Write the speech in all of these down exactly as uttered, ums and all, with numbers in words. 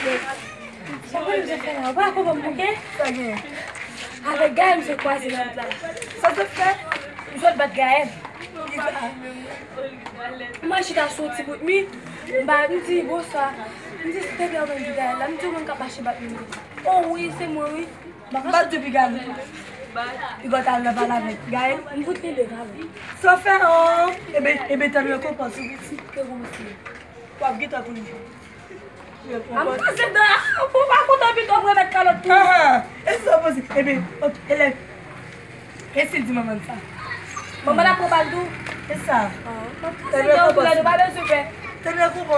Sa konn misye fè la, ou pa konprann pou ke? Sa gen. Avèk Gaël misye kwaze nan wout la. Sa w sot fè? M sot bat Gaël. Kisa? Mwen chita sou ti bout mi, m ba, m di, "Bonswa." M di, "Silvouplè, ou konn di Gaël la?" M di, "Ou menm k ap mache bat moun." "O wi, se mwen wi." M bat depi Gaël. Piga w t al nan pale avèk Gaël. M fout li de Gaël. Sa w fè an? Ebe, ebe, tann rekonpans ou pitit. Ke konpans li? W ap gentan konnen. A m kraze dan, a, ou pa kontan pito m remèt kalòt pou ou. Ahan, e sa w panse? Ebyen, ok, elèv. E si l di manman l sa? Manman l ap pran bal tou. E sa? An, m kraze dan tou lè nou pa bezwen pè.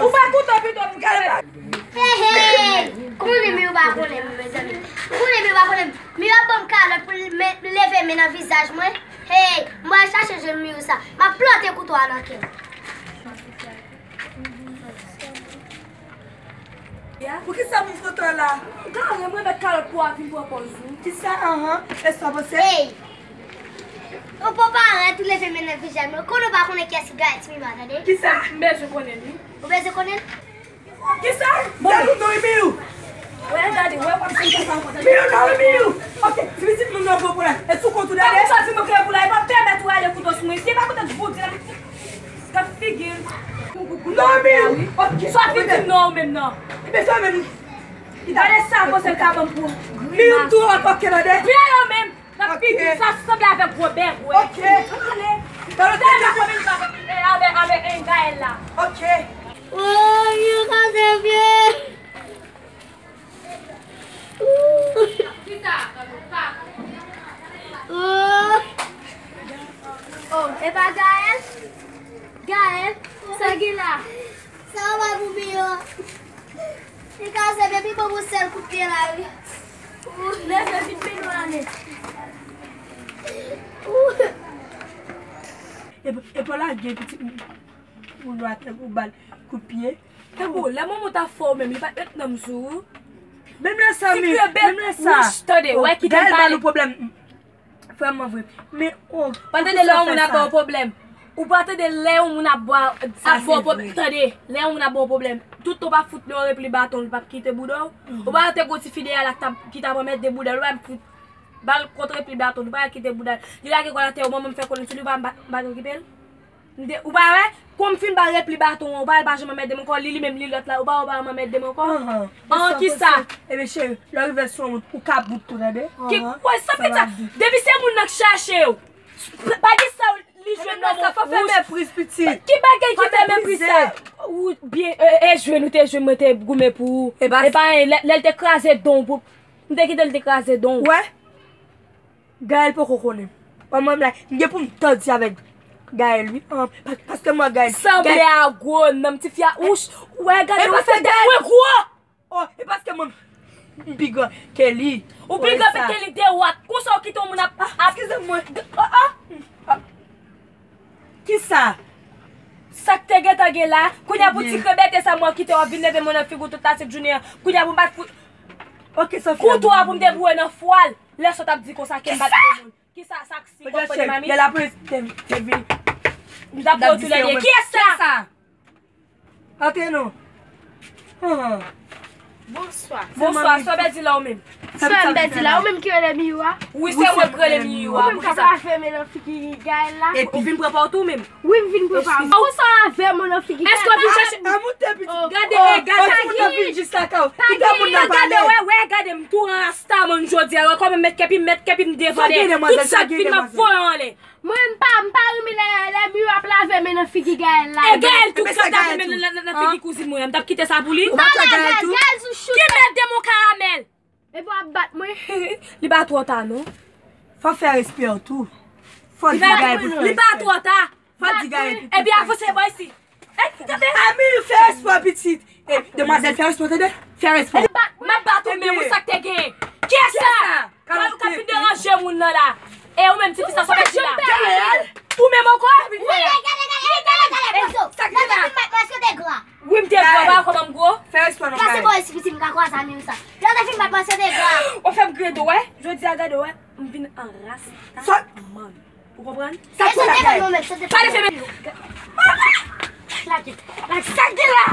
Ou pa kontan pito m remèt. Hey, hey! Konnen mi ou pa konnen m, mezanmi. Konnen mi ou pa konnen m. Mi ap ban m kalòt pou l me- leve men nan vizaj mwen. Hey, m al chache jwenn mi ou sa. M ap plante kouto a nan kè l. Poukisa pou foto la? Gade, mwen met kalòt pou a vin pran pòz ou. Kisa, anhan? E sa w panse? Hey! Ou pran parèt, ou leve men nan vizaj mwen. Konnen ou pa konnen kiyès ki Gaël Timima, tande? Kisa? M bezwen konnen li. Ou bezwen konnen? Kisa? Bon, non, Miu. Wè, gade, wè, w ap jwenn sa ankò, tande? Miu, non, Miu. Ok, si pitit moun nan pran pou la. E sou kont ou, tande? Sa di mwen ke pou la, e pa pèmèt ou ale kouto sou mwen. Si e pa kote jodi la, Gad figi l. Non, men, ok. Sa w ap di m non, ou menm non. Ebyen, sa menm. Gade sa, konsèy sa ban m pou grimas. Li yon tou an pake la de. Vye yo menm. Gad figi l, sa sanble avèk gwo bègwè. Ok. Ale. Tèlman kòm li pa avèk, avèk, avèk Gaël la. Ok. Oh, yo ka se vye. Oh, e pa Gaël? Gaël, sa gen la? Sa va pou Miu? Li ka se depi bon pou sèl kout pye la, wi. Leve vit, men nou ale. E, e pa lage pitit. Moun yo atè pou bal kout pye. Tankou lè manman w ta fè w menm, li pa t met nanm sou ou. Menm lè sa, si menm lè sa. Wouch, tande, wè, kite m pale. Gaël ba nou pwoblèm. Vrèman vre. Men, oh, pa tande lè yon moun ap ba w pwoblèm. Ou pa tande lè yon moun ap ba, ap ba w pwoblèm. Tande, lè yon moun ap ba w pwoblèm. Tout tan w pa fout li yon repli baton, li p ap kite bouda w. Ou pa tande gwo ti fi dèyè la ki t ap, ki t ap anmède bouda l, ou pa fout ba l kont repli baton, li pa kite bouda l. Li lage kò l atè, manman m fè konnen sou li, ou pa m pa, m pa t okipe l. M te, ou pa wè? Kon m fin ba l repli baton an, ou pa wè l pa janm anmède m ankò, li, li menm, li lòt la, ou pa wè l pa janm anmède m ankò? An, kisa? Ebyen, cheri, lè w rive sou yon moun, ou ka bout tou, tande? Ki, wè, sa pitit sa, depi se moun nan k chache w, pa gen sa li jwenn nan moun. Sa fè mepriz, pitit. Ki bagay ki fè mepriz sa? Ou byen, e, e jwenn, ou te jwenn, mwen te goumen pou ou. E pa anyen, lè, lè l te kraze don w pou, m te kite l te kraze don w. Wè? Gaël poko konnen. Wè mwen la, m gen pou m tòdi avèk Gaël, wi. An, pa- paske mwen Gaël. Sanble a gwo nanm ti fi a, wouch, wè, gade, ou fè tèt mwen gwo. Oh, e paske mwen, m pi gran ke li. Ou pi gran ke li de wat. Konsa ou kite yon moun ap, ap, eskize mwen. Oh, oh. Kisa? Sa k te gentan gen la, kounye a pou ti krebete sa mwen kite w ap vin leve men nan figi w tout la sent jounen an. Kounye a pou m bat fout. Ok, Sofia. Kouto a pou m te boure nan fwa l. Lè sa w t ap di konsa ke m bat de moun. Kisa sa k si kòk kote mami? Lè lapolis te, te vini. M t ap pran tou lè de. Kiyès sa? Antre non. Bonswa. Bonswa, sa w bèdi la ou menm? Sa m bèdi la, ou menm ki rele Miwa? Wi, se mwen k rele Miwa. Ou menm k ap lave men nan figi Gaël la? Ou vin pran pa w tou menm? Wi, m vin pran pa m. Ou sa avè m nan figi. Èske w vin chache? Gade, gade. Ou vin jis lakay ou. Kite moun nan pale. Gade, wè, wè, gade m tou an rasta man jodi a. Wè kòman m met kèpi, m met kèpi m devande. Tout sa k vin m ap voye anlè. Mwen, m pa, m pa renmen lè, lè Miwa ap lave men nan figi Gaël la. E Gaël tou k ap lave men nan, nan, nan figi kouzin mwen an. M t ap kite sa pou li. Ou pa t wè Gaël tou? Ki mèt de mon karamèl. Epi w ap bat mwen. Li pa twò ta non. Fò fè respè w tou. Fò di Gaël pou fè respè. Li pa twò ta. Fò di Gaël pou fè respè. Epi avanse bò isi. Ami, fè respè w pitit. E, demwazèl, fè respè w tande. Fè respè w. M ap bat ou men ou sa k te gen. Kiyès sa? Ou ka fin deranje moun nan la. E ou menm ti fi sa sou pèdi la. Ou menm ankò? Wi, gade, gade, gade, gade. Sa k te la? Wi, m te gwo, pa kòman m gwo. Fè respè non. Pase bò isi pitit, m ka kwaze ame ou sa. Lè w te fin bat mwen, se te gra. Ou fè m gredo, wè. Jodi a, gade, wè. M vin an rasta man. Ou konprann? Sa k te la, Gaël? Pale fè men. Lage, lage. Sa k te la?